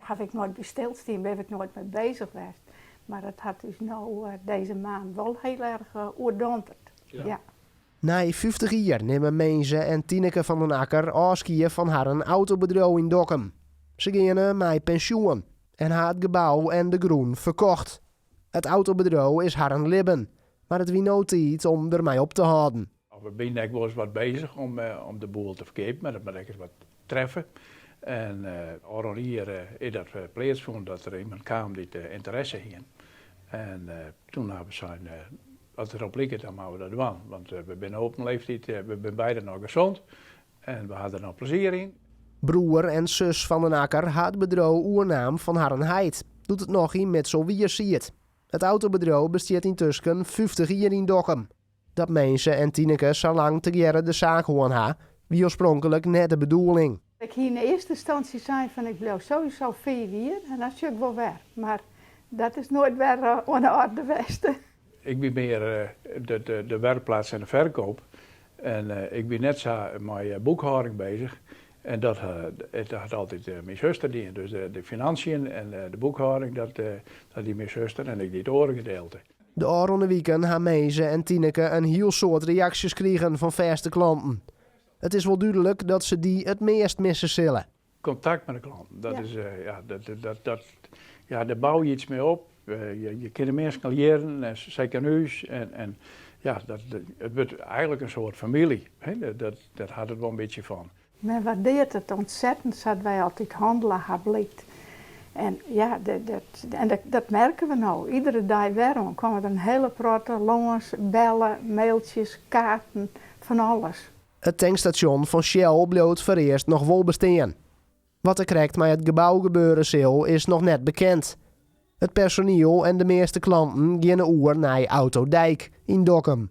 Haw ik noait by stilstien, bin ik noait mei bezich west. Mar it hat ús no dizze maand wol hiel erch oerdonderd. Ja. Nei 50 jier nimme Minze en Tineke van den Akker ôfskie fan harren autobedriuw yn Dokkum. Se geane mei pensjoen en ha it gebou en de grûn ferkocht. It autobedriuw is harren libben, mar it wie no tiid om dermei op te hâlden. We binne ek wolris wat bezich om de boel te ferkeapjen, mar dat moat ek ris wat treffe. En ôfrûne jier is dat pleatsfûn dat der iemand kaam dy't ynteresse hie. En toen hawwe we sein, as it derop liket, dan moatte we dat dwaan. Want we binne op in leeftiid, we binne beide noch gesond en we ha der noch plezier yn. Broer en sus Van den Akker ha it bedriuw oernaam fan harren heit, doe't it noch yn Mitselwier siet. It autobedriuw bestiet yntusken 50 jier yn Dokkum. Dat Minze en Tineke sa lang tegearre de saak hân ha, wie oarspronklik net de bedoeling. Ik hie yn de earste ynstânsje sein fan ik bliuw sowieso 5 jier en dan sjoch ik wol wer. Mar dat is noait wer oan de oarder west. Ik wie mear de werkplaats en de verkoop en ik wie net sa mei boekhâlding bezich en dat hat altyd myn suster dien. Dus de financiën en de boekhâlding dat die myn suster en ik die it oare gedeelte. De ôfrûne wiken ha Minze en Tineke in hiel soad reaksjes krigen fan fêste klanten. It is wol dúdlik dat se dy it meast misse sille. Kontakt mei de klanten, dat is, ja, dat, dat, ja, dêr bouwe je iets mei op. Je kinne minsken al jierren en sy kenne ús en ja, dat, it wurdt eigenlik in soart famylje. Hè, dat, dat hat it wol in bytsje fan. Men waardearret it ontzettend sa't wy altyd hannele ha blykt. En ja, dat, en dat merke we no. Iedere dei wer oan komme der in hiele protte lâns, belle, mailtsjes, kaarten, fan alles. It tankstasjon fan Shell bliuwt foarearst noch wol bestean. Wat der krekt mei it gebou gebeure sil, is noch net bekend. It personiel en de measte klanten geane oer nei Autodijk yn Dokkum.